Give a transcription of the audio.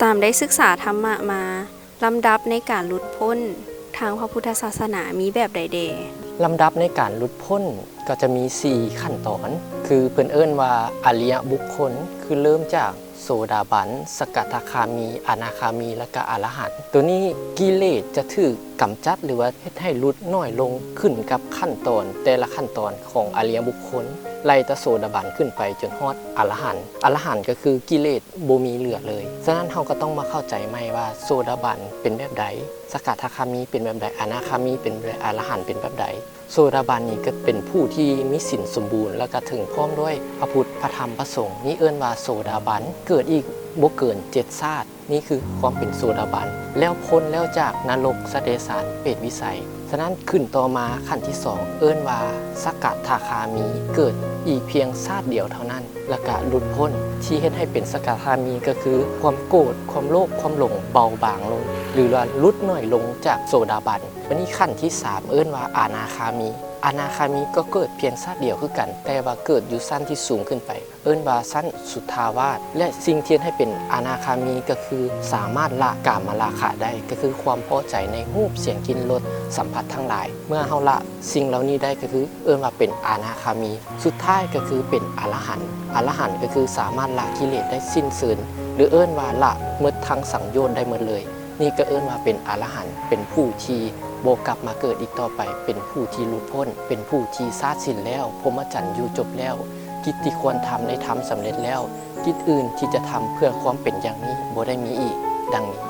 ຕາມໄດ້ສຶກສາທຳມະມາ, ລຳດັບໃນການຫຼຸດພົ້ນທາງພະພຸດທະສາສະໜາມີແບບໃດແດ່? ລຳດັບໃນການຫຼຸດພົ້ນກໍຈະມີສີ່ຂັ້ນຕອນ, ຄືເພິ່ນເອີ້ນວ່າອະລິຍະບຸກຄົນ, ຄືເລີ່ມຈາກໂສດາບັນ, ສະກະທາຄາມີ, ອະນາຄາມີ ແລະກະອະລະຫັນ. ໂຕນີ້ກິເລດຈະຖືກກຳຈັດ ຫຼືວ່າເຮັດໃຫ້ຫຼຸດໜ້ອຍລົງ ຂຶ້ນກັບຂັ້ນຕອນ ແຕ່ລະຂັ້ນຕອນຂອງອະລິຍະບຸກຄົນ, ໄລ່ແຕ່ໂສດາບັນຂຶ້ນໄປຈົນຮອດອະລະຫັນ. ອະລະຫັນກໍຄືກິເລດ ບໍ່ມີເຫຼືອເລີຍ. ສະນັ້ນເຮົາກໍຕ້ອງມາເຂົ້າໃຈໃໝ່ວ່າໂສດາບັນເປັນແບບໃດ, ສະກະທາຄາມີເປັນແບບໃດ, ອະນາຄາມີເປັນແບບໃດ, ອະລະຫັນເປັນແບບໃດ. ໂສດາບັນນີ້ກໍເປັນຜູ້ທີ່ມີສິນສົມບູນ ແລ້ວກໍເຖິງພ້ອມດ້ວຍພະພຸດ ພະທຳ ພະສົງ, ນີ້ເອີ້ນວ່າໂສດາບັນ, ເກີດອີກບໍ່ເກີນເຈັດຊາດ. ນີ້ຄືຄວາມເປັນໂສດາບັນ, ແລ້ວພົ້ນແລ້ວຈາກນະລົກ, ສັດເດຍສານ, ເປດວິໄສ. ສະນັ້ນຂຶ້ນຕໍ່ມາຂັ້ນທີສອງ ເອີ້ນວ່າສະກະທາຄາມີ, ເກີດອີກພຽງຊາດດຽວເທົ່ານັ້ນ ແລ້ວກະຫຼຸດພົ້ນ. ທີ່ເຮັດໃຫ້ເປັນສະກະທາຄາມີກໍຄືຄວາມໂກດ, ຄວາມໂລບ, ຄວາມຫຼົງເບົາບາງລົງ ຫຼືວ່າຫຼຸດໜ້ອຍລົງຈາກໂສດາບັນ. ບັດນີ້ຂັ້ນທີສາມເອີ້ນວ່າອະນາຄາມີ. ອະນາຄາມີກໍເກີດພຽງຊາດດຽວຄືກັນ, ແຕ່ວ່າເກີດຢູ່ຊັ້ນທີ່ສູງຂຶ້ນໄປ, ເອີ້ນວ່າຊັ້ນສຸດທາວາດ. ແລະ ສິ່ງທີ່ເຮັດໃຫ້ເປັນອະນາຄາມີກໍຄືສາມາດລະກາມະລາຄະໄດ້, ກໍຄືຄວາມພໍໃຈໃນຮູບ, ສຽງ, ກິ່ນ, ລົດ, ສຳຜັດທັງຫຼາຍ. ເມື່ອເຮົາລະສິ່ງເຫຼົ່ານີ້ໄດ້ ກໍຄືເອີ້ນວ່າເປັນອະນາຄາມີ. ສຸດທ້າຍກໍຄືເປັນອະລະຫັນ. ອະລະຫັນກໍຄືສາມາດລະກິເລດໄດ້ສິ້ນເຊີນ ຫຼືເອີ້ນວ່າລະໝົດທັງສັງໂຍດໄດ້ໝົດເລີຍ. ນີ້ກໍເອີ້ນວ່າເປັນອະລະຫັນ, ເປັນຜູ້ທີ່ບໍ່ກັບມາເກີດອີກຕໍ່ໄປ, ເປັນຜູ້ທີ່ຫຼຸດພົ້ນ, ເປັນຜູ້ທີ່ຊາດສິນແລ້ວ, ພົມມະຈັນຢູ່ຈົບແລ້ວ, ກິດທີ່ຄວນທຳໄດ້ທຳສຳເລັດແລ້ວ, ກິດອື່ນທີ່ຈະທຳເພື່ອຄວາມເປັນຢ່າງນີ້ບໍ່ໄດ້ມີອີກ. ດັ່ງນີ້